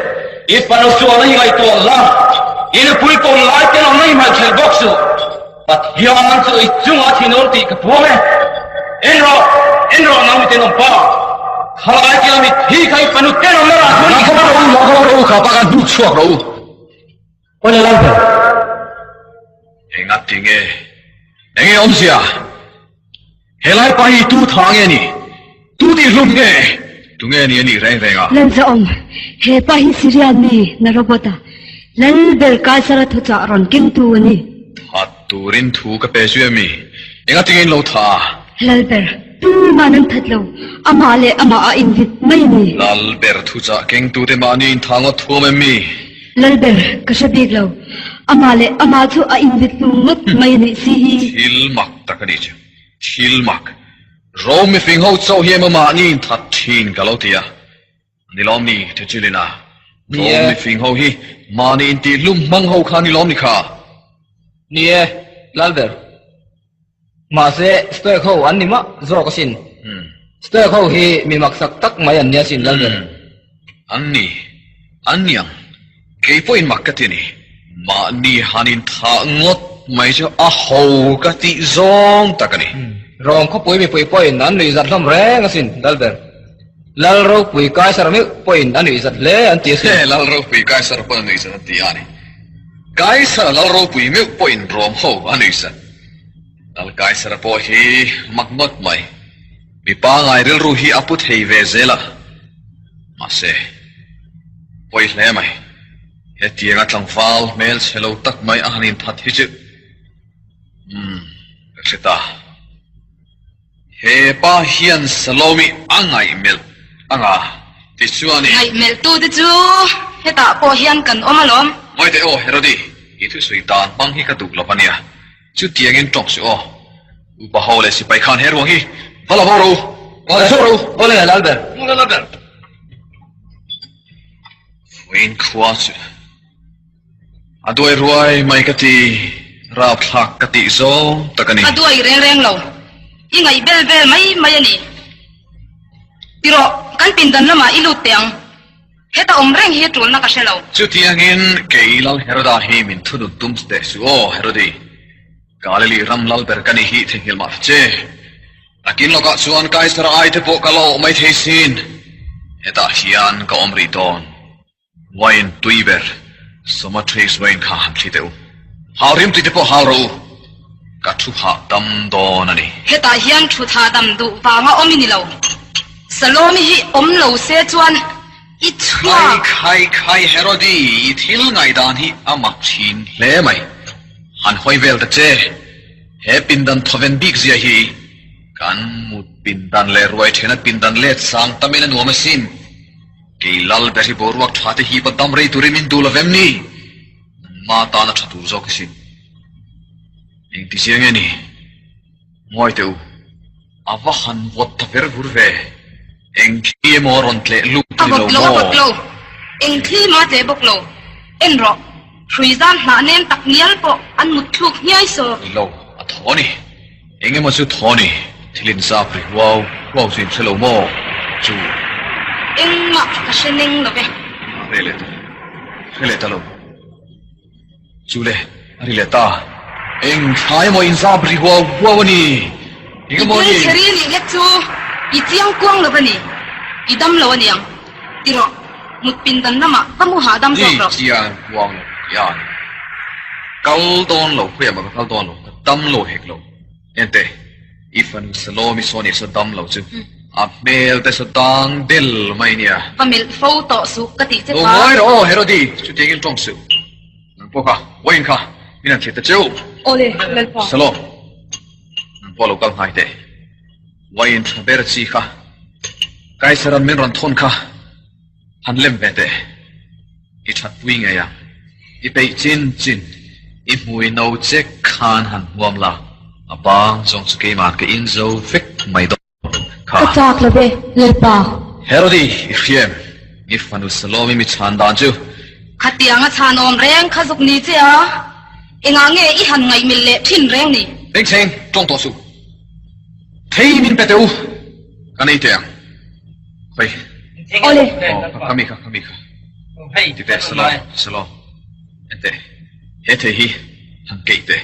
i fanu sualna hi ngaihtuah la, i nupui pawn lai tenawmna hi hmaih ṭhelh bawk suh. Pathian chu i chungah thinur tih ka puang e. En rawh, en rawh nang mi tenawm pa. Khalai tia mi thi kha i fanu tenawmna rah chuan i Lakho rawh u, lakho rawh u, kha pa khan hnuk chhuak rawh u. Awle Lalber. Enga tinge? Enge awmzia? Helai pa hi tu tha nge ni? Tu tih hlum nge? Tu nge ni a nih reng reng a? Lalzaawm, he pa hi Syria mi na robot a, Lalber Kaisara thuchah rawn kengtu a ni. That turin thu ka pe zui a mi? Enga tinge in lo tha a? Lalber, tuman an that lo, amah leh amah a invit mai a ni. Lalber thuchah kengtute mahni intha ngawt thuam em mi? Lalber, ka hre bik lo. Amah leh amah chu a invit hlum ngawt mai a nih si hi. Thil mak tak a ni chu. Thil mak. Rome mifing ho chauh hi emaw mahni inthat thin ka lo ti a. Ni lawm ni Tejilina? Rome mifing ho hi mahni intih hlum hmang ho kha ni lawm ni kha? Ni e, Lalber. Mahse, Stoic ho an ni mah zawk asin. Stoic ho hi mi maksak tak mai an ni asin, Lalber. An ni. An ni ang. Kei pawhin mak ka ti a ni. Mahni han inthah ngawt mai chu a ho ka tih zawng tak a ni. Rawng khawpui mipui pawhin an nuihzat hlawm reng asin, Lalber. Lal ropui Kaisar meuh pawhin a nuihzat hle an ti asin. He Lal ropui Kaisar pawn a nuihzat an ti a ni. Kaisar Lal ropui meuh pawhin Rom ho a nuihzat. Lal Kaisar pawh hi mak ngawt mai. Mi pangai rilru hi a pu thei ve zel a. Mahse, pawi hle mai. Hetianga tlangval hmelchhe lo tak mai a han inthat hi chu umm ka hre ta. He pa hian Salomi a ngaihmelh anga tichuan i. Ngaihmelh tute chu hetah pawh hian kan awm alawm. Ngawi teh aw Herodi, i thusawi dan hmang hi ka duh lo ania. Chutiangin tawng suh aw. Upa ho leh sipai khan he ruang hi va la haw rawh u. Va la haw rawh u. Awle Lalber. Awle Lalber. Vawiin khua chu a duai ruai mai ka ti, rapthlak ka tih zawng tak a ni. A duai reng reng lo, i ngaih bel vel mai mai a ni. Tirawh, kan pindan lamah i lut teh ang. Heta awm reng hi tulna ka hre lo. Chutiangin kei Lal Heroda hi min thunun tum teh suh aw, Herodi. Galili ram lal ber ka ni hi theihnghilh mah ta che. Takin lawkah chuan Kaisara ai te pawh ka la awh mai thei sin. Hetah hian ka awm rih dawn. Wine tui ber, Somatrace wine kha han thli teh u. Hau rim tui te pawh hau rawh u. Ka thu hahdam dawn a ni. Hetah hian thut hahdam duh vanga awm i ni lo. Salome hi awm lo se chuan i chhuak. Khai khai khai Herodi, i thil ngaihdan hi a mak thin hle mai. Han hawi vel ta che. He pindan thawven bik zia hi kan mut pindan leh ruai thena pindan let sang tamin a nuam asin. Kei lal ber hi boruak tha te hipa dam rei turin min duh lovem ni? Nangma tana tha tur zawk asin. Engti zia nge ni? Ngawi teh u, a va han vawt ta ver vur ve. Eng thli emaw a rawn tleh lut A ni lo vawt lo, a maw? vawt lo. Eng thli mah tleh bawk lo. En rawh, hrui zam hnah nem tak ngial pawh an mut thluk hniai saw. Ni lo, a thaw ni. Eng emaw chu thaw ni. Thil inzap ri huau huau chu in hre lo maw? Chu. Engmah ka hre neng lo ve. A hre leh ta lo. Hre leh ta lo. Chu le, a ri leh ta. Eng thla emaw inzap ri huau huau a ni. Eng emaw a ni. I thil chheri nih hlek chu i chiang kuang lo a ni. I dam lo a niang. Ti rawh, mut pindan lamah ka mu hahdam zawk rawh. I chiang kuang lo tih a ni. Kal dawn lo, khawiah mah ka kal dawn lo, ka dam lo hek lo. Ente, i fanu Salomi saw nih saw dam lo chu a hmel te saw dang del mai nia. Va melh fo tawh suh ka tih che Lo kha. ngawi rawh aw Herodi, chutiangin tawng suh. Nang pawh kha, wine kha min han thlir ta cheu. Awle, Lalpa. Salom, nang pawh lo kal hnai teh. Wine tha ber chi kha Kaisaran min rawn thawn kha. Han lem ve teh. I that pui ngei ang. I peih chin chin. I hmui no che khan han huam la. A bang zawng chu keiman ka in zo vek mai dawn kha. Ka chak lo ve, Lalpa. Herodi, i hria em? I fanu Salomi mi chhan dan chu. Khatiang a chhan awm reng kha zuk ni che a, engah nge i han ngaihmilh leh thin reng ni? Bengchheng, tawng tawh suh. Thei min pe teh u, ka nei teh ang. Hei. Awle. Aw, kha mi kha, kha mi kha. Ti teh, Salom, Salom. En teh, he thei hi han keih teh.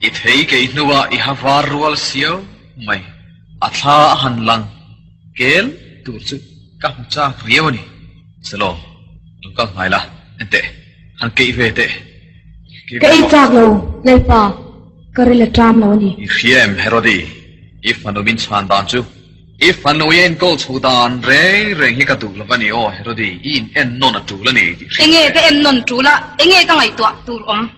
I thei keih hnuah i ha var rual siau mai. A thla a han lang kel tur chu ka hmu chak riau a ni. Salom, lo kal hnai la, en teh, han keih ve teh. Ka ei chak lo, Lalpa, ka ril a ṭam lo a ni. I hria em, Herodi, i fanu min chhan dan chu. I fanu i enkawl chho dan reng reng hi ka duh lo a ni aw, Herodi, i in en nawn a tul a ni tih hriat Enge ka en nawn tul a, enge ka ngaihtuah tur awm?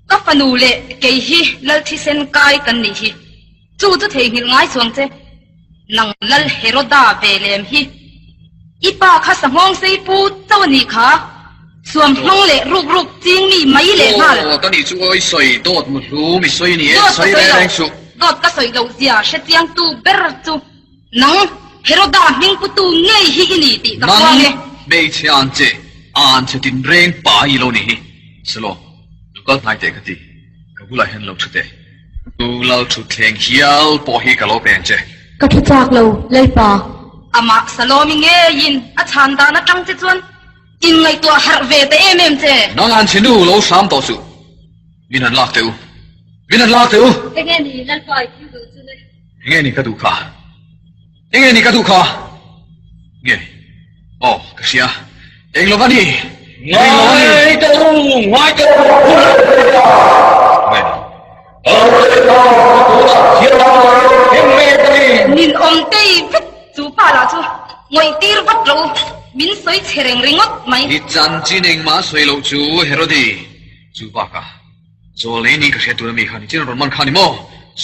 Ka fanu leh kei hi Lal thisen kai kan nih hi. Chu chu theihnghilh ngai chuang che. Nang Lal Heroda ve lem hi. I pa kha sanghawng sei pu chauh a nih kha. Suam hmang leh ruk ruk ching mi mai leh nghal. Aw, ka nih chu awi sawi dawt mu hlu mi sawi ni e, Dawt ka sawi sawi reng lo, reng suh. Dawt ka sawi loh zia hre chiang tu ber chu nang Heroda hming putu ngei hi i ni tih ka puang e. Nang hmeichhe an che, an che tin reng pa i lo ni hi. Silo, lo kal hnai teh ka ti, ka bulah hian lo thu teh. Tu lal thutthleng hial pawh hi ka lo peng che. Ka thu chak lo, Lalpa. Amah Salomi ngeiin a chhan dan atang che chuan Inngaihtuah harh ve ta em em che. Nang an chhe nu lo hram tawh suh. Min han lak teh u. Min han lak teh u. Enge ni Lalpa i thil duh chu le? Enge ni ka duh kha? Enge ni ka duh kha? Aw, ka hria. Eng lo va ni? Eng lo va ni? Ngai teh u, ngai teh u! Nin awm tei vek chu pa lah chu ngawih tir vat rawh u, min sawi chhe reng ringawt mai. I chanchin engmah sawi loh chu Herodi chu bakah Zawlnei ni ka hria tur ami kha ni chin rawn man kha ni maw?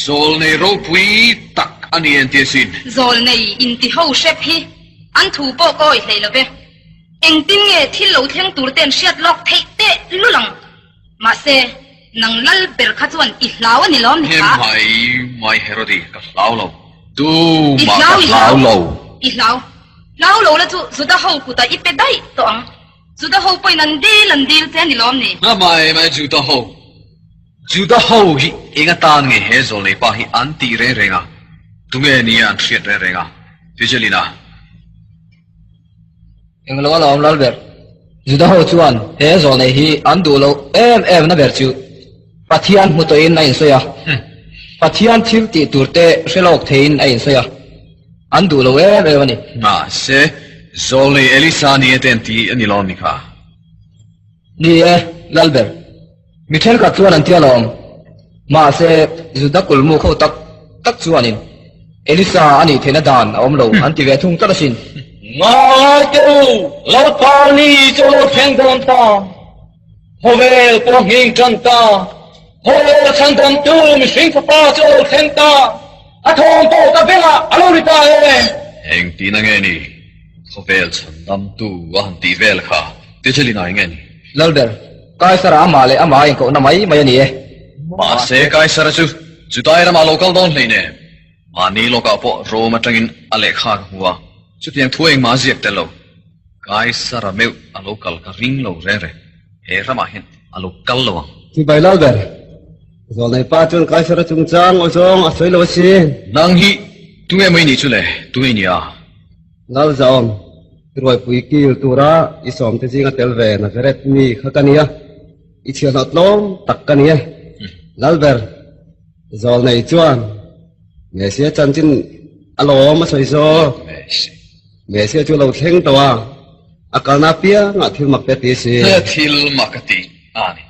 Zawlnei ropui tak a ni en tia sin. Zawlnei inti ho hrep hi an thu pawh ka awih hlei lo ve. Engtin nge thil lo thleng tur te an hriat lawk theih teh lul ang? Mahse, nang lal ber kha chuan i hlau a ni lawm ni kha? He mai mai Herodi, ka hlau lo. Tumah ka hlau lo. I hlau. Hlau lo la chu Juda ho kutah i pe daih tawh ang. Juda ho pawhin an dil an dil che a ni lawm ni? A mai mai Juda ho. Juda ho hi eng atan nge he zawlnei pa hi an tih reng reng a? Tunge nia an hriat reng reng a? Fijelina. Eng lo a lawm lal ber. Juda ho chuan he zawlnei hi an duh loh em em na ber chu Pathian hmu tawhin a insawi a. Pathian thil tih tur te hre lawk theiin a insawi a. An duh lo em em a ni. Mahse, zawlnei Elisa ni e te an ti a ni lawm ni kha? Ni e, lal ber. Mi thenkhat chuan an ti alawm. Mahse, Juda kulmuk ho tak tak chuanin Elisa a nih theihna dan a awm lo an ti ve thung tlat asin. Ngai teh u, Lalpa ni chu a lo thleng dawn ta. Khawvel pawh nghing tan ta. Khawvel chhandamtu mihring fapa chu a lo thleng ta. A thawm pawh ka bengah a lo ri ta e. Engtin a nge ni? Khawvel chhandamtu a han tih vel kha Tijelina eng nge ni? Lalber, Kaisara amah leh amah a inkohna mai mai a ni e. Mahse Kaisara chu Judai ramah a lo kal dawn hleinem. Mahni lawkah pawh Rome atangin a lehkha ka hmu a, chutiang thu engmah a ziak tel lo. Kaisara meuh a lo kal ka ring lo reng reng. He ramah hian a lo kal lo ang. Chibai Lalber, Zawlnei pa chuan Kaisara chungchang aw zawng a sawi lo asin. Nang hi tunge mai nih chu le? Tunge i nia? Lalzaawm, i ruaipui kil tura i sawmte zinga tel ve Nazareth mi kha ka nia. I chhiahhlawh tlawm tak ka ni e. Lalber, Zawlnei chuan Messia chanchin a lawm a sawi zawk. Messia chu a lo thleng tawh a, a kalna apiangah thil mak te a ti si. Thil mak a ti a ni.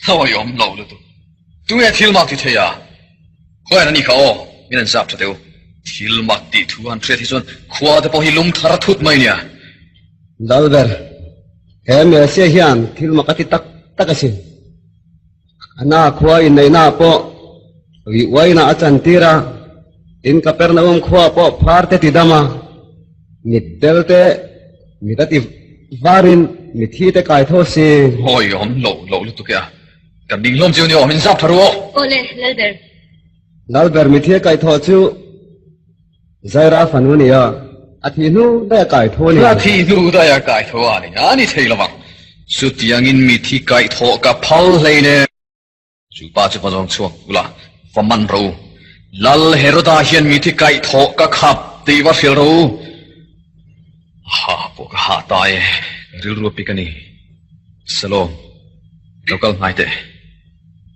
Hlauhawm lo lutuk. Tunge thil mak ti thei a? Khawian a ni kha aw, min an zap tha teh u. Thil mak tih thu han hriat hi chuan khua te pawh hi lum thar thut mai nia. Lalber, he Messia hian thil mak a ti tak tak asin. Ana khua inneihna pawh rih uaina a chantir a, tin Kapernaum khua pawh phar te ti dam a, mitdel te mit a ti varin mithi te kai tho si. Hawi awm lo lo lutuk e a, kan ding hlawm chiu ni aw, min zap tha ru aw. Awle, Lalber. Lalber mithi a kai thaw chu Zaira fanu a ni a, a thih hnu daih a kai tho a ni. A thih hnu daih a kai tho a ni, a ni thei lovang. Chutiangin mithi kaih thawh ka phal hleinem. Chu pa chu va zawng chhuak ula, va man rawh u. Lal Heroda hian mithi kaih thawh ka khap tih va hrilh rawh u. A ha pawh ka hah ta e, ka rilru a pik a ni. Salom, lo kal hnai teh.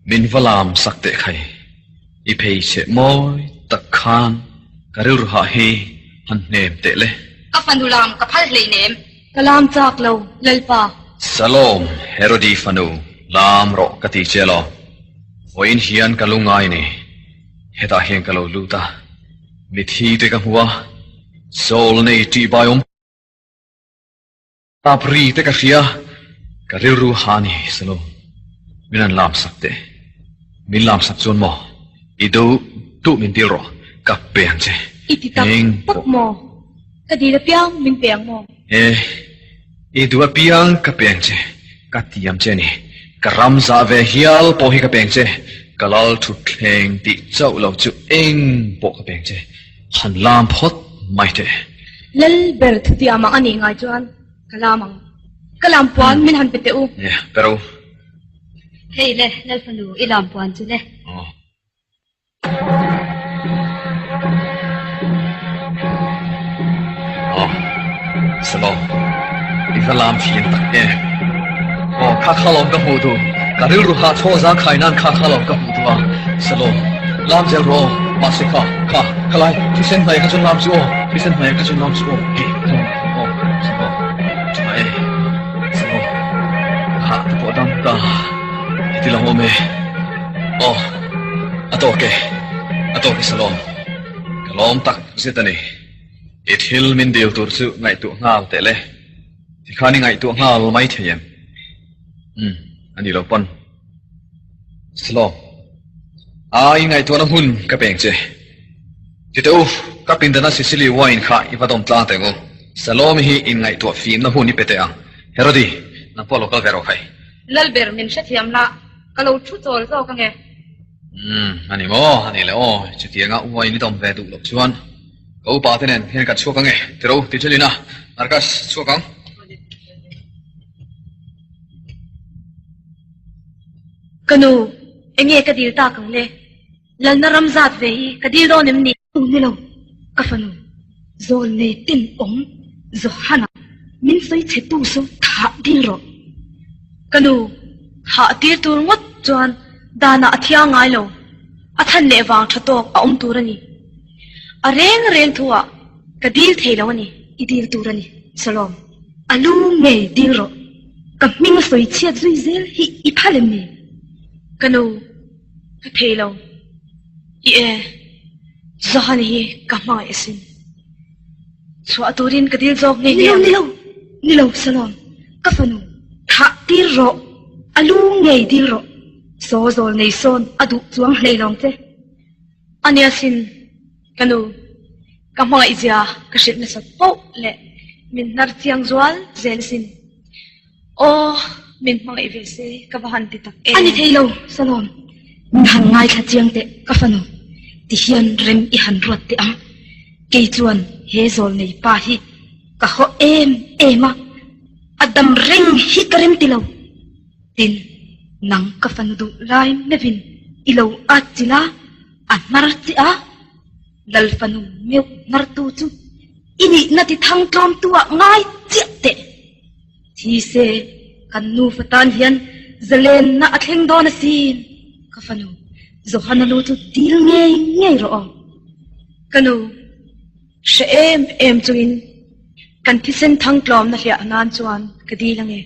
Min va lam sak teh khai. I phei cheh mawi tak khan ka rilru hah hi han hnem teh le. Ka fanu lam ka phal hleinem. Ka lam chak lo, Lalpa. Salom, Herodi fanu, lam rawh ka ti che lo. Vawiin hian ka lungngai ni. Hetah hian ka lo lut a, mithi te ka hmu a, Saul nei ṭihbai awm. Tap ri te ka hria, ka rilru ha ni Salom. Min an lam sak teh. Min lam sak chuan maw i duh duh min dil rawh, ka pe ang che. I ti tak tak maw? Ka dil apiang min pe ang maw? E, i duh apiang ka pe ang che, ka tiam che a ni. Ka ram zah ve hial pawh hi ka pe ang che, ka lal thutthleng tih chauh lo chu eng pawh ka pe ang che. Han lam phawt mai teh. Lal ber thutiam ang a nih ngai chuan ka lam ang. Ka lam puan min han pe teh u. Nia, pe ro. Hei le, Lal fanu, i lam puan chu le. Aw. Aw, Salo, i va lam thiam tak em. Aw, kha kha lawm ka hmuh duh. Ka rilru hah chhaw zang khai nan kha kha lawm ka hmuh duh a. Salo, lam zel rawh aw. Mahse kha, kha, khalai, thisen hmai kha chuan lam chu aw, thisen hmai kha chuan lam chu aw, hei, kha lam aw, Salo. I ti lang awm e. Aw, a tawk e, a tawk e Salom. Ka lawm tak zet a ni. I thil min dil tur chu ngaihtuah nghal teh le. Tikhan i ngaihtuah nghal mai thei em? Umm, a ni lo pawn. Salom, a i ngaihtuahna hun ka peng che. Tite u, ka pindana Sicily wine kha i va dawm tlang teh ang u. Salome hi inngaihtuah fimna hun i pe teh ang. Herodi, nang pawh lo kal ve rawh khai. Lalber min hrethiam la, ka lo thu chawl zawk ange. Umm, a ni maw? A ni le aw, chutianga wine i dawm ve duh loh chuan ka upa te nen hian kan chhuak ange. Tiro, Tigelina, Arkas, chhuak ang. Ka nu, enge ka dil tak ang le? Lalna ram zat ve hi ka dil dawn em ni? U ni lo, ka fanu, zawl nei ten awm Johana min sawi chhe tu saw thah dil rawh. Ka nu, thah tir tur ngawt chuan danah a thiang ngai lo, a chhan leh vang tha tawk a awm tur a ni. A reng reng thu ah ka dil thei lo a ni. I dil tur a ni, Salom. A lu ngei dil rawh. Ka hming a sawi chhiat zui zel hi i phal em ni? Ka nu, ka thei lo. I e, Johan hi ka hmangaih asin. Chhuah turin ka dil zawk ngei ngei ang. Ni lo, ni lo, Salom, ka fanu, thah tir rawh. A lu ngei dil rawh. Saw zawl nei sawn a duh chuang hlei lawng che. A nia sin, ka nu, ka hmangaih zia ka hrilh nasa poh leh min hnar chiang zual zel asin. Aw, min hmangaih ve se ka va han ti tak em. A ni thei lo, Salom, min han ngaithla chiang teh ka fanu, ti hian rem i han ruat teh ang. Kei chuan he zawl nei pa hi ka haw em em a, a dam reng hi ka rem ti lo. Tin, nang ka fanu duh lai meuhin i lo at chilh a, a hnar che a, Lal fanu meuh hnartu chu i nihna ti thang tlawmtu ah ngai chiah teh. Thi se, kan nufa tan hian zalenna a thleng dawn asin. Ka fanu, Johana lu chu dil ngei ngei rawh aw. Ka nu, hre em em chungin kan thisen thang tlawmna hliah nan chuan ka dil ange.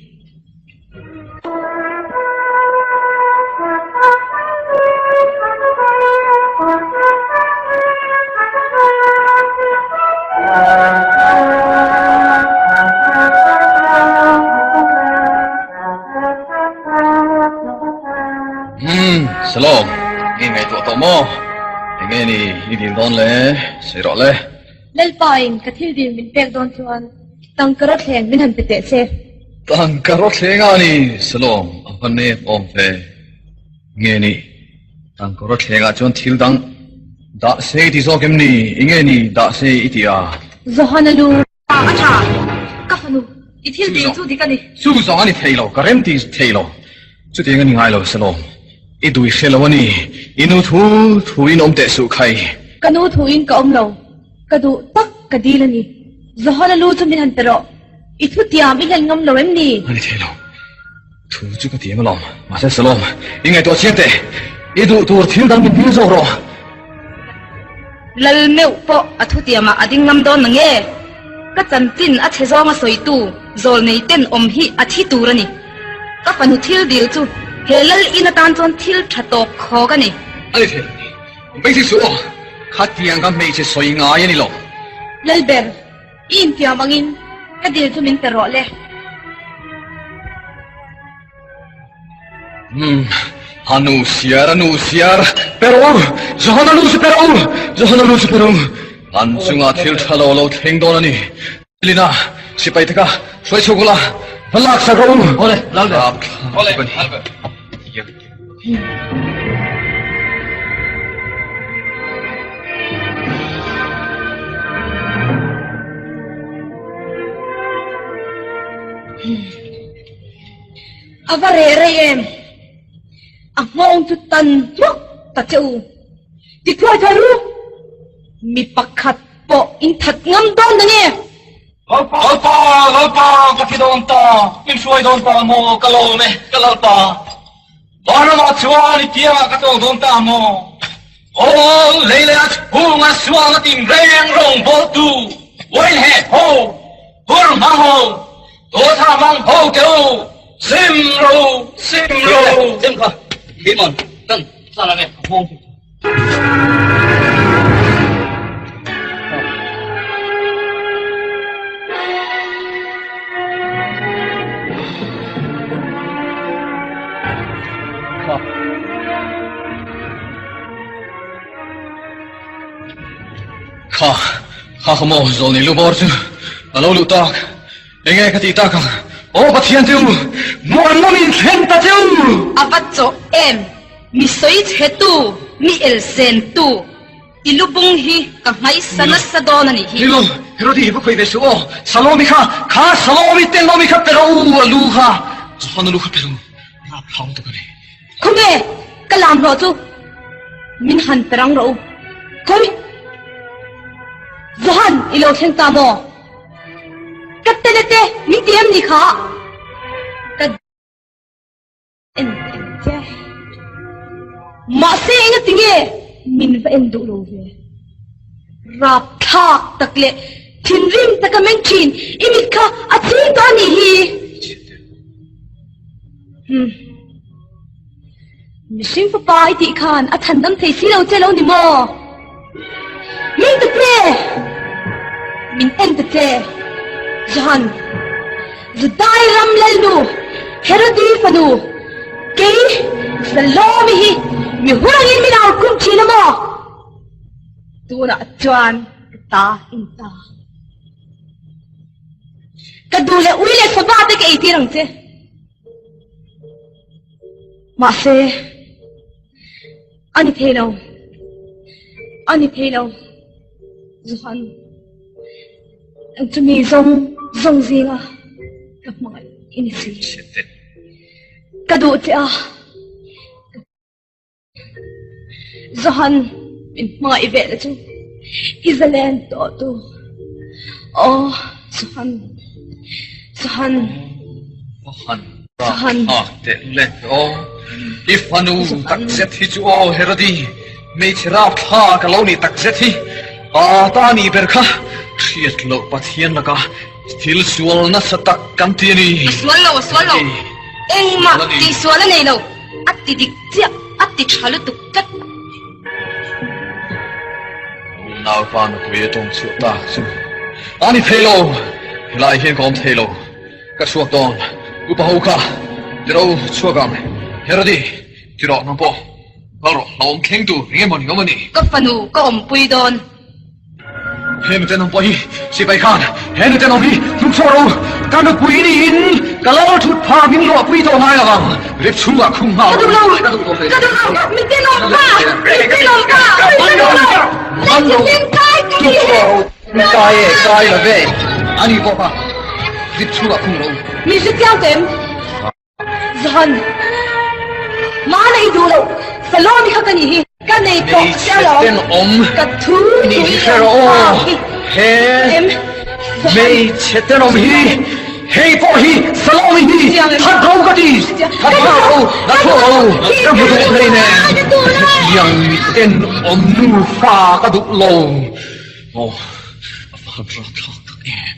Umm, Salom, i ngaihtuah tawh maw? Enge ni i dil dawn le? Sawi rawh le. Lalpa in ka thil dil min pek dawn chuan tangka rawthleng min han pe teh che. Tangka rawthleng a ni, Salom, a va nep awm ve. Nge ni, tangka rawthleng ah chuan thil dang dah se i ti zawk em ni? Enge ni dah se i ti a? Johana lu a tha, ka fanu, i thil dil chu dik a ni. Chu zawng a ni thei lo, ka rem ti thei lo. Chutiang a ni ngai lo, Salom. I dui hre lo a ni. I nu thu thuin awm teh suh khai. Ka nu thuin ka awm lo. Ka duh tak ka dil a ni. Johana lu chu min han pe rawh. I thu tiam i hlen ngam lo em ni? A ni thei lo. Thu chu ka tiam alawm. Mahse Salom, i ngaihtuah chiang teh. I duh tur thil dang min dil zawk rawh. Lal meuh pawh a thu tiamah a ding ngam dawn na nge? Ka chanchin a chhe zawnga sawitu zawl nei ten awm hi a thi tur a ni. Ka fanu thil dil chu he lal in atan chuan thil tha tawp khawk a ni. A ni thei lo ni. Hmeichhe suh aw, khatiang ka hmeichhe sawi ngai a ni lo. Lalber, i intiam angin ka dil chu min pe rawh le. Umm, a nu siar, a nu siar, pe rawh u, Johana nu chu pe rawh u, Johana nu chu pe rawh u. An chungah thil tha lo lo thleng dawn a ni. Lina, sipai te kha hruai chhuak ula, va lak sak rawh u. Awle, Lalber. Awle, Lalber. A va reh rei em? A nghawng chu tan hmawk ta che u. Ti thuai thuai ru. Mi pakhat pawh in that ngam dawn na nge? Lalpa, Lalpa, Lalpa, ka thi dawn ta, min hruai dawn ta maw, ka lawm e, ka Lalpa. Vanramah chuan i piangah ka tlawng dawn ta maw? Aw, lei leh a chhunga sualna tinreng rawngbawltu, uain heh ho, hur hmang ho, dawtha hmang ho te u, sim ro, sim ro. Sim kha. Keimah kan sal ang e, a nghawng chu. Kha, kha kha maw zawlnei lu bawr chu a lo luh tak. Enge ka tih tak ang? Aw Pathian che u, muanna min thlen ta che u! A va chawh em? Mi sawi chhe tu, mi elsen tu, i lubung hi ka nghaisa nasa dawn a nih hi. Nilo, Herodi hi va khawih ve suh aw, Salomi kha, kha Salomi Tenlomi kha pe rawh u, a lu kha, Johana lu kha pe rawh u, rapthlang lutuk a ni. Khawnge ka lam hlawh chu min han pe rang rawh u. Khawi? Johan, i lo thleng ta maw? Ka tele te min ti em ni kha? Ka en eng che. Mahse enga tinge min va en duh lo ve. Rapthlak tak leh thinrim taka meng thin i mit kha a chhing tawh a nih hi. Hmm. Mihring fapa i tih khan a chhandam thei si lo che lo ni maw? Min ta che! Min en ta che! Johan, Judai ram lalnu, Herodi fanu, kei Salome hi mi hurangin min au khum thin a maw? Tunah chuan ka ta in ta. Ka duh leh ui leh sava te ka eitir ang che. Mahse, a ni thei lo. A ni thei lo. Johan, chumi zawng zawng zinga ka hmangaih i ni si. Ka duh che a. Johan, min hmangaih ve la chu i zalen tawh tu. Aw, Johan, Johan. Johan, Johan. Ah, teh le aw. I fanu tak zet hi chu aw, Herodi, hmeichhe rap thla ka lo nih tak zet hi. Pa ta nih ber kha, hriat loh Pathian laka thil sual nasa tak kan ti a ni. A sual lo, a sual lo. Engmah tihsual a nei lo. A ti dik chiah, a ti tha lutuk tlat. Naupa nupui a tawng chhuah tak chu a ni thei lo, helai hian ka awm thei lo, ka chhuak dawn, upa ho kha tiro chhuak ang, Herodi tiro nang pawh kal rawh, hlauhawm thleng tur eng emaw ni awm a ni. Ka fanu ka awmpui dawn. He nu tenawm pawh hi sipai khan he nu tenawm hi hnuk chhuak rawh u, ka nupui niin ka lo thut pha min luahpui tawh ngai lo ang, rip chhungah khum nghal Ka duh lo, ka duh lo, mi tenawm pa, mi tenawm pa, ka duh lo, Lalthuthleng kai ka ni he. Kai e, kai lo ve, ani pawh kha rip chhungah khum rawh u. Mi hre chiang tawh em? Zan, Mahna i duh loh, Salome kha ka nih hi, ka nei tawh che alawm, ka thu thu i rawn nghak hi, em? Zan, Hmeichhe tenawm hi, hei pawh hi Salome hi, that ro ka ti, that ro, la chhuak ro, ka hmu duh hlei nen, hetiang mi tenawm nufa ka duh lo. Aw, a va han rapthlak tak em,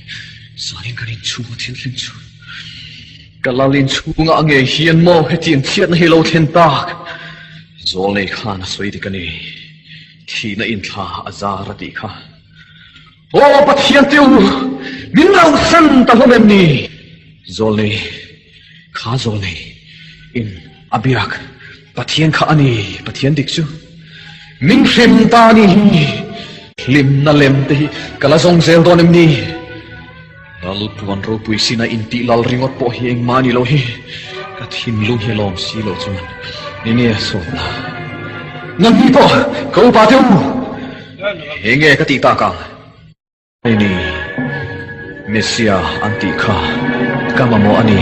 zanin kan inchhunga thil thleng chu. Ka lalin chhungah ngei hian maw hetiang chhiatna hi lo thlen tak? Zawlnei khan a sawi dik a ni. Thihna inthla a zar a tih kha. Aw Pathian te u, min rauhsan ta hlawm em ni? Zawlnei, kha zawlnei in a biak Pathian kha a ni, Pathian dik chu. Min hrem ta a nih hi. Hlimna lem te hi ka la zawng zel dawn em ni? Lal puan ropui sina intih lal ringawt pawh hi engmah a ni lo hi, ka thinlung hi a lawm si loh chuan enge a sawtna? Nangni pawh ka upa te u, enge ka tih tak ang? Hei ni, Messiah an tih kha ka mamawh a ni.